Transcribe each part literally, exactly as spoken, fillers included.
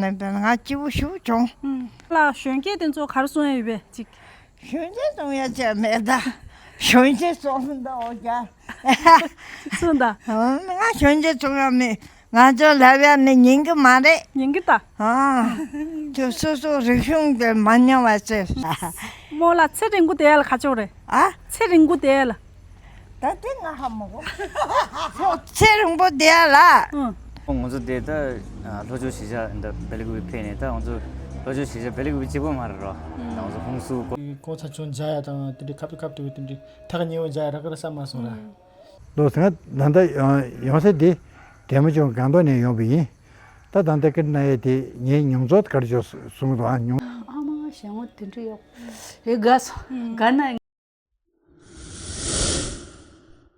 ནས་ང་སྐྱིད་པོ་ཞུ་བྱུང་། ལ་གཞོན་སྐྱེས་དེ་ཚོ་ག་རེ་གསུང་ཡ་ཡོད་པས་ཅིག་གཞོན་སྐྱེས་གསུང་ཡ་ཅིག་མེད་ད། གཞོན་སྐྱེས་གསུང་ད་འོ་ཀྱ། གསུང་ད། ང་གཞོན་སྐྱེས་གསུང་ཡ་མེད། ང་ཚོ་ལབ་ཡ་ནི་ཉན་གི་མ་རེད། ཉན་གི་ད། ཨ། ཁྱོད་སོ་སོ་རིག་གཞུང་དེ་མ་ཉམས་པ་བྱས། རྨོ་ལགས་ཚེ་རིང་པོ་བསྡད་ཡ་ལ་ག་ཅོག་རེད། ཨ། ཚེ་རིང་པོ་བསྡད་ཡ་ལ། ད་དེ་ང་ཧ་མ་གོ་ཚེ་རིང་པོ་བསྡད་ཡ་ལ། ཨང་། ང་ཚོ་དེ་ད་ལྷོ་ཕྱོགས་གཞིས་ཆགས་འདི་སྦེལ་ཀོབ་ཕེབས་ནས་ད་ང་ཚོ་ལྷོ་ཕྱོགས་གཞིས་ཆགས་སྦེལ་ཀོབ་གཅིག་པོ་མ་རེད་རོ། ད་ང་ཚོ་ཧུན་སུར་གོ་གོང་ས་མཆོག་མཇལ་ཡ་དང་དེ་འདྲའི་ཁ་ཐུག་ཁ་ཐུག་དེ་འདྲའི་ཐག་ཉེ་བོ་མཇལ་ཡ་རག་གི་རེད་བསམ་མ་སོང་ར། ལོ་ཟེར་ང་ད་ལྟ་ཡོང་ས་དེ་འབྲས་མོ་ལྗོངས་སྒང་ཏོག་ནས་ཡོང་བ་ཡིན། ད་ད་ལྟ་ཀིར་ན་ཡེ་དེ་ངའི་མྱོང་ཚོར་ག་རེ་བྱུང་གསུང་གི་འདུག་ཨ་མྱོང་། ཨ་མ་ཞེ་ངོ་དེ་འདྲ་ཡོད། ཨེ་དགའ་སོང་། དགའ་ན།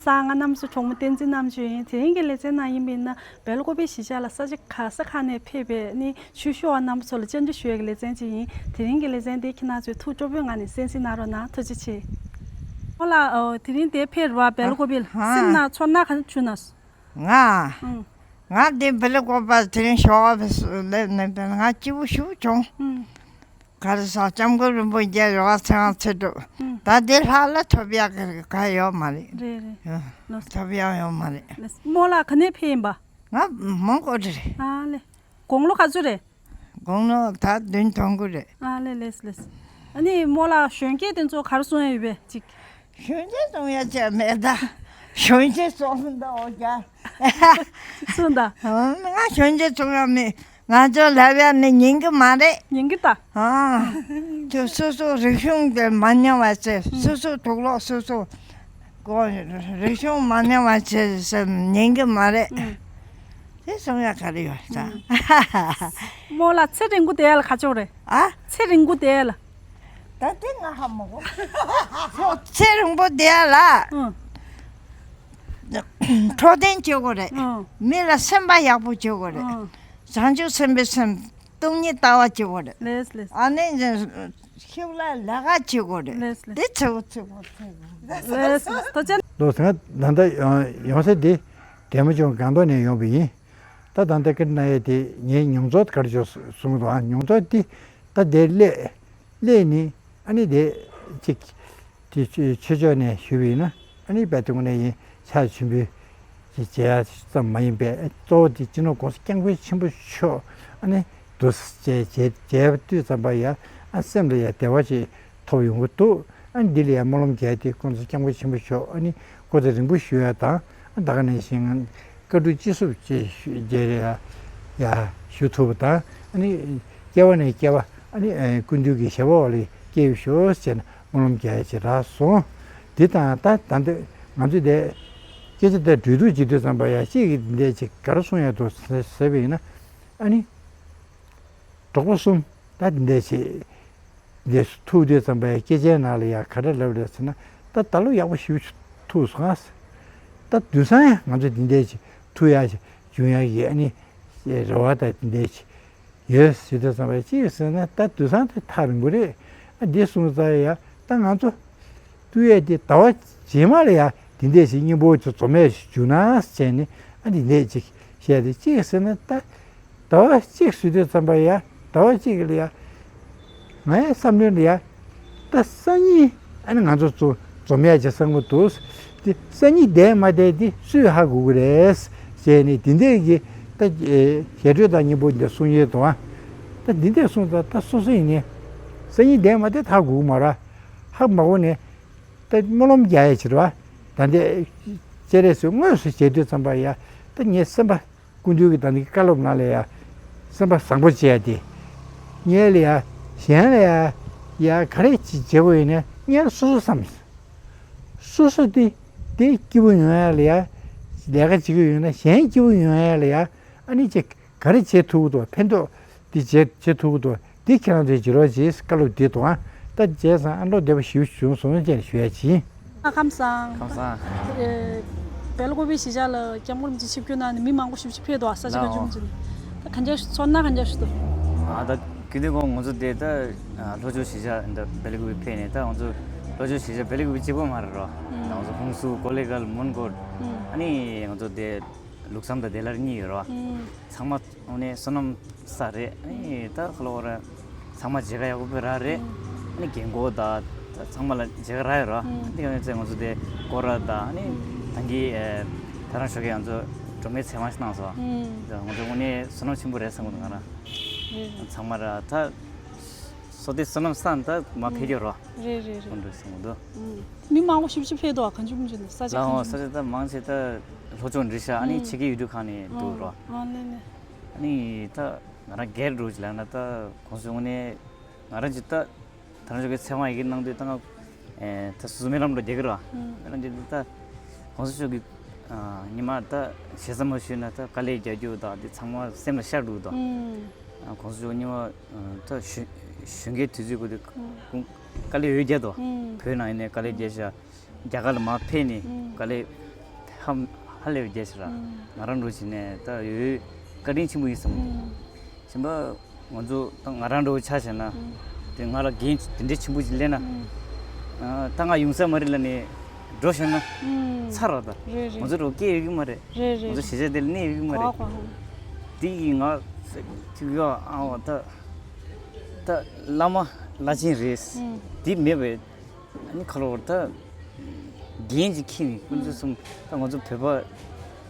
ས་ང་རྣམ་སུ་གྲོགས་མོ་བསྟན་འཛིན་རྣམ་དཔྱོད་ཡིན། དེ་རིང་གི་ལེ་ཚན་ནང་ཡིན་པས་ན་སྦེལ་ཀོབ་གཞིས་ཆགས་ལ་ས་ཆ་ག་ས་ག་ནས་ཕེབས་པའི་ནི་ཆོས་ཞུ་བ་རྣམ་པ་ཚོ་ལ་བཅར་འདྲི་ཞུ་ཡ་གི་ལེ་ཚན་ཅིག་ཡིན། དེ་རིང་གི་ལེ་ཚན་དེ་ཁྱེད་རང་ཚོས་ཐུགས་སྤྲོ་པོའི་ངང་ནས་གསན་གཟིགས་གནང་རོགས་གནང་། ཐུགས་རྗེ་ཆེ། ཨོ་ལ་ཨོ་དེ་རིང་དེ་ཕེབས་རེད་བ་སྦེལ་ཀོབ་ལ་ཧ། སེམས་ནང་ཚོར་སྣང་ག་ཚོད་བྱུང་ན། ང་། ཨང་། ང་འདི་སྦེལ་ཀོབ་པ་དེ་རིང་ཞོགས་པ་སླེབས་ནས་ང་སྐྱིད་པོ་ཞུ་བྱུང་། ཨང་། ག་རེ་ཟ་སྐྱབས་མགོན་རིན་པོ་ཆེ་རེ་བ་ཚེ་དབང་ཚེ་སྒྲུབ། ཨང་། ད་འདི་ལྷག་ལ་ཐོབ་ཡག་གི་ག་ཡོད་མ་རེད། རེད་རེད། ཨ། ལོ། ཐོབ་ཡག་ཡོད་མ་རེད། ལེ། རྨོ་ལགས་ག་ནས་ཕེབས་ཡིན་པ། ང་མོན་གྷོ་རེད། ཨ་ལེ། དགུང་ལོ་ག་ཚོད་རེད། དགུང་ལོ་ད་བདུན་ཐོན་གི་རེད། ཨ་ལེ་ལེས་ལེས། ཨ་ནི་རྨོ་ལགས་གཞོན་སྐྱེས་དེ་ཚོ་ག་རེ་གསུང་ཡ་ཡོད་པས་ཅིག་གཞོན་སྐྱེས་གསུང་ཡ་ཅིག་མེད་ད། གཞོན་སྐྱེས་གསུང་ད་འོ་ཀྱ། གསུང་ད། ང་གཞོན་སྐྱེས་གསུང་ཡ་མེད། ང་ཚོ་ལབ་ཡ་ནི་ཉན་གི་མ་རེད། ཉན་གི་ད། ཨ། ཁྱོད་སོ་སོ་རིག་གཞུང་དེ་མ་ཉམས་པ་བྱས། སོ་སོ་དུག་ལོག་སོ་སོ། གོ་རིག་གཞུང་མ་ཉམས་པ་བྱས་ཟེར་ཉན་གི་མ་རེད། དེ་གསུང་ཡ་ག་རེ་ཡོད་ད། རྨོ་ལགས་ཚེ་རིང་པོ་བསྡད་ཡ་ལ་ག་ཅོག་རེད། ཨ། ཚེ་རིང་པོ་བསྡད་ཡ་ལ། ད་དེ་ང་ཧ་མ་གོ་ཚེ་རིང་པོ་བསྡད་ཡ་ལ། ཨང་། འཕྲོད་བསྟེན་བྱེད་དགོས་རེད། ཨང་། མི་ལ་སེམས་པ་ཡག་པོ་བྱེད་དགོས་རེད། ཨང་། བྱང་ཆུབ་སེམས་དཔའི་སེམས་སྟོང་ཉིད་ལྟ་བ་བྱེད་དགོས་རེད། ལེས་ལེས། ཨ་ནི་ཤེས་ལ་ལས་ཀ་བྱེད་དགོས་རེད། ལེས་ལེས། དེ་ཚེ་བོ་ཚེ་བོ་ཚེ་བོ། ལེས་ལེས། ཐུགས་རྗེ་ཆེ། ལོ་ཟེར་ང་ད་ལྟ་ཡོང་ས་དེ་འབྲས་མོ་ལྗོངས་སྒང་ཏོག་ནས་ཡོང་བ་ཡིན། ད་ད་ལྟ་ཀིར་ན་ཡེ་དེ་ངའི་མྱོང་ཚོར་ག་རེ་བྱུང་གསུང་གི་འདུག་ཨ་མྱོང་ཚོར་དེ་ད་དེ་སླེབས་སླེབས་ནི་ཨ་ནི་དེ་ཅིག་དེ་ཆོས་ཕྱོགས་ནས་ཞུས་པ་ཡིན་ན་ཨ་ནི་དཔལ་སྟོན་ནས་ཡིན་ཕྱག་ཆེན་པོའི་ཅིག་མཇལ་ཙམ་མ་ཡིན་པའི་གཙོ་བོ་དེ་སྤྱི་ནོར་༸གོང་ས་༸སྐྱབས་མགོན་ཆེན་པོ་མཆོག་ཨ་ནི་འདུག་སེ་མཇལ་མཇལ་མཇལ་དུས་ཙམ་པ་ཡ་ཨ་སེམས་ལ་ཡ་བདེ་བ་ཅིག་ཐོབ་ཡོང་གི་འདུག་ཨ་ནི་འདི་ལ་ཡ་སྨོན་ལམ་རྒྱག་དེ་༸གོང་ས་༸སྐྱབས་མགོན་ཆེན་པོ་མཆོག་ཨ་ནི་སྐུ་ཚེ་རིང་པོ་བཞུགས་ཡ་དང་ཨ་ད་ག་ནང་བཞིན་བཀའ་དྲིན་སྤྱི་གསུམ་བཅས་རྒྱལ་ཡ་ཡ་ཞུ་ཐུབ་པ་དང་ཨ་ནི་སྐྱེ་བ་ནས་སྐྱེ་བ་ཨ་ནི་ཀུན་འདུས་ཀྱི་བྱེ་བྲག་ལ་སྐྱེ་བའི་ཤོག་ཟེར་ནས་སྨོན་ལམ་རྒྱག་ཡ་ཅིག་རག་སོང་། འདི་དང་ད་ད་འདི་ང་ཚོ་འདི་སྐད་ཆ་དེ་གྲོས་བསྡུར་བྱེད་དུས་ཙམ་པ་ཡ་གཅིག་གིས་འདི་འདྲ་ཅིག་ག་རེ་གསུང་ཡ་འདུག་ཟེར་བས་ན་ཨ་ནི། གྲོགས་པོ་གསུམ་ད་འདི་འདྲ་བྱེད། འདི་ཐུག་དུས་ཙམ་པའི་སྐད་ཆའི་ནང་ལ་ཡང་ག་འདྲ་ལབ་རེད་ཟེར་ན་ད་ད་ལོ་ཡག་པོ་ཞེ་པོ་ཐུག་སོང་ཨ། ད་དུས་སང་ཡང་ང་ཚོ་འདི་འདྲ་བྱེད་ཐུག་ཡག་བྱེད་བྱུང་ཡག་གི་ཨ་ནི་རེ་བ་ད་འདི་འདྲ་བྱེད་ཡོད་ཟེར་དུས་ཙམ་པའི་གཅིག་ཟེར་ན་ད་དུས་སང་དེ་ཐག་རིང་པོ་རེད་ཨ། འདི་གསུངས་ཙང་ཡ་ད་ང་ཚོ། ཏུ་ཡས་དེ་ཟླ་བ་རྗེས་མ་ལ་ཡ་དེ་འདྲས་ཞིག་སྙིང་པོ་ཅིག་འཛོམས་ཡས་ཞིག་བྱུང་ན་བྱས་ནས་ཨ་དེ་འདྲས་ཅིག་བཤད་དེ་གཅིག་ཟེར་ན་ད་ཟླ་བ་གཅིག་ཟེར་དུས་ཙམ་པ་ཡ་ཟླ་བ་གཅིག་ལ་ཡ་ངའི་བསམ་བློ་ལ་ཡ་ད་སང་ཉིན་ཨ་ནི་ང་ཚོ་ཚོ་འཛོམས་ཡས་ཅིག་བསམ་གི་འདུག་དེ་སང་ཉིན་བསྡད་མ་བསྡད་དེ་སུས་ཧ་གོ་གི་རེད་བྱས་ནས་དེ་འདྲས་ཀྱི་ད་ཞལ་འཕྲོས་དང་སྙིང་པོ་འདི་གསུང་ཡས་དང་ད་འདི་འདྲས་གསུངས་ཙང་ད་སོ་སོ་ཡིན་ནས་སང་ཉིན་བསྡད་མ་བསྡད་ཧ་གོ་གི་མ་རེད། ཧ་མ་གོ་ནས། ད་སྨོན་ལམ་རྒྱག་ཡ་ཕྱིར་བ། ད་འདི་སྤྱན་རས་གཟིགས་དངོས་སུ་མཇལ་དུས་ཙམ་པ་ཡ། ད་ངའི་སེམས་པ་ཀུན་འདུས་ཀྱི་ད་འདི་བཀའ་སློབ་ནང་ལ་ཡ། སེམས་པ་བཟང་པོ་བྱས་ཏེ། ངས་ལ་ཡ། གཞན་ལ་ཡ། ཡ་ག་རེ་ཅིག་བྱེད་དགོས་ཡིན་ན་ངས་སོ་སོ་བསམ། སོ་སོ་དེ་དེ་སྐྱིད་པོ་ཡོང་ཡ་ལ་ཡ། ལས་ཀ་བྱེད་ཀྱི་ཡོད་ན་གཞན་སྐྱིད་པོ་ཡོང་ཡ་ལ་ཡ། ཨ་ནི་ཅིག་ག་རེ་བྱེད་ཐུབ་ཀྱི་འདུག་ཕན་ཐོགས་འདི་བྱེད་བྱེད་ཐུབ་ཀྱི་འདུག་འདི་ཁྱེད་རང་ཚོའི་བྱེད་རོགས་བྱེད་བཀའ་སློབ་འདི་འདུག་ཨ། ད་བྱས་ཙང་ཨ་བློ་བདེ་པོ་ཞེ་པོ་བྱུང་སོང་ཅེས་ཞུ་ཡ་བྱིན། ཨ་ཁམས་བཟང་། ཁམས་བཟང་། ཨེ། སྦེལ་ཀོབ་པའི་གཞིས་ཆགས་ལ་སྐྱབས་མགོན་རིན་པོ་ཆེ་ཆིབས་བསྒྱུར་གནང་ནས་མི་མང་པོ་ཞེ་པོ་ཅིག་ཕེབས་འདུག་ཨ་ས་ཆ་ག་ཅུང་ཅིག་ད་གང་ཅག་ཚོར་སྣང་གང་ཅག་ཞིག་འདུག་ཨ་ད་གི་དེ་གོང་ང་ཚོ་དེ་ད་ལྷོ་ཕྱོགས་གཞིས་ཆགས་འདི་སྦེལ་ཀོབ་ཕེབས་ནས་ད་ང་ཚོ་ལྷོ་ཕྱོགས་གཞིས་ཆགས་སྦེལ་ཀོབ་གཅིག་པོ་མ་རེད་རོ། ད་ང་ཚོ་ཧུན་སུར་ཀོ་ལེ་གལ་མོན་གྷོ་ཨ་ནི་ང་ཚོ་དེ། ལུགས་བསམ་དང་བདེ་སླར་གཉིས་ཡོད་རེད་བ། ཚང་མ་དངོས་གནས་བསོད་ནམས་བསགས་རེད། ཨ་ནི་ད་ཁ་ལོ་ར་ཚང་མ་མཇལ་ཁ་ཡག་པོ་ཕེབས་ར་རེད། ཨ་ནི་རྒན་གོག་དང་ད་ཚང་མ་ལ་མཇལ་ཁ་རག་ཡོད་ར། ཨ་ནི་ཡང་ཚེ་ང་ཚོ་དེ་སྐོར་ར་དང་ཨ་ནི་ད་གིན་ཨེ་ད་རང་ཞོགས་ཀས་ང་ཚོ་སྒྲོལ་མའི་ཚེ་དབང་ཞིག་གནང་སོང་། ད་ང་ཚོ་དངོས་གནས་བསོད་ནམས་ཆེན་པོ་རེད་བསམ་གི་འདུག་ང་རང་། ཚང་མ་ར་ད་སོ་དེ་བསོད་ནམས་བསགས་ད་མ་ཕེབས་ཀྱི་རོ། རེད་རེད་རེད། ཁོང་ཚོ་གསུང་གི་འདུག་མི་མང་པོ་ཞེ་པོ་ཅིག་ཕེབས་འདུག་གངས་ཅན་སྐྱིད་གྲོང་ལ་ས་ཆ་ལ་ཧོ་ཁ་ས་ཆ་ད་མང་ཆེ་ད་ལྷོ་ཕྱོགས་འགྲིལ་ཤག་ཨ་ནི་ཕྱི་རྒྱལ་ཡུལ་གྲུ་ཁག་ནས་འདུག་རོ། ཨ་ནི་ནི། ཨ་ནི་ད་ང་རང་སྒེར་འགྲོ་ཅིག་ལབ་ན་ད་ཁོང་ཚོ་དངོས་གནས་ང་རང་ཅིག་ད་ད་རང་ཅིག་གི་ཚེ་དབང་ཡི་གེ་གནང་དུས་ད་ང་ད་སོ་སོ་སྨོན་ལམ་འགྲོ་རྒྱག་གི་རོ། སྨོན་ལམ་རྒྱག་དུས་ད་ཁོང་ཚོ་ཅིག་གི་ཉི་མ་ད་ཞེ་ས་མ་ཞུས་ན་ད་དཀའ་ལས་རྒྱག་རྒྱུ་ད་དེ་ཚང་མ་སེམས་ལ་ཤར་འདུག་ད། ཁོང་ཚོ་ཅིག་ཉི་མ་ད་གཞོན་གཞོན་སྐྱེས་དུས་ཚོད་གོ་དེ་དཀའ་ལས་ཡོད་རྒྱ་དོ། བོད་ནང་ཡིན་ནའི་དཀའ་ལས་རྒྱག་ཤག་རྒྱ་གར་ལ་མར་ཕེབས་ནས་དཀའ་ལས་ཧ་ཧ་ལས་པའི་རྒྱ་ཆེ་ར། ང་རང་འགྲོ་བྱས་ནས་ད་ཡོད་བཀའ་དྲིན་ཆེན་པོ་ཡིན་བསམ་གྱི་འདུག་གཞན་པ་ང་ཚོ་ད་ང་རང་འགྲོ་ཆ་བཞག་ན་དེ་ང་ལ་འགན་དེ་འདྲའི་ཆེན་པོ་ཅིག་སླེབས་ན་ད་ང་ཡོང་ས་མ་རེད་ལབ་ནས་འགྲོ་བྱས་ན་ཚར་ར་ད། རེད་རེད། ང་ཚོ་འགྲོ་སྐད་ཡོད་ཀྱི་མ་རེད། རེད་རེད། ང་ཚོ་གཞིས་ཆགས་དེ་ལ་གནས་ཡོད་ཀྱི་མ་རེད། གོ་གོ། དེ་ཡིས་ང་ཅིག་ཡོད་ཨ་འོ་ད་ད་བླ་མ་བླ་ཆེན་རེད། དེ་མེད་པའི། ཨ་ནི་ཁ་ལོ་བར་ད་འགན་ཅིག་འཁྱེར་ནས་ཀུན་སྤྱོད་གསུམ་ད་ང་ཚོ་བོད་པ་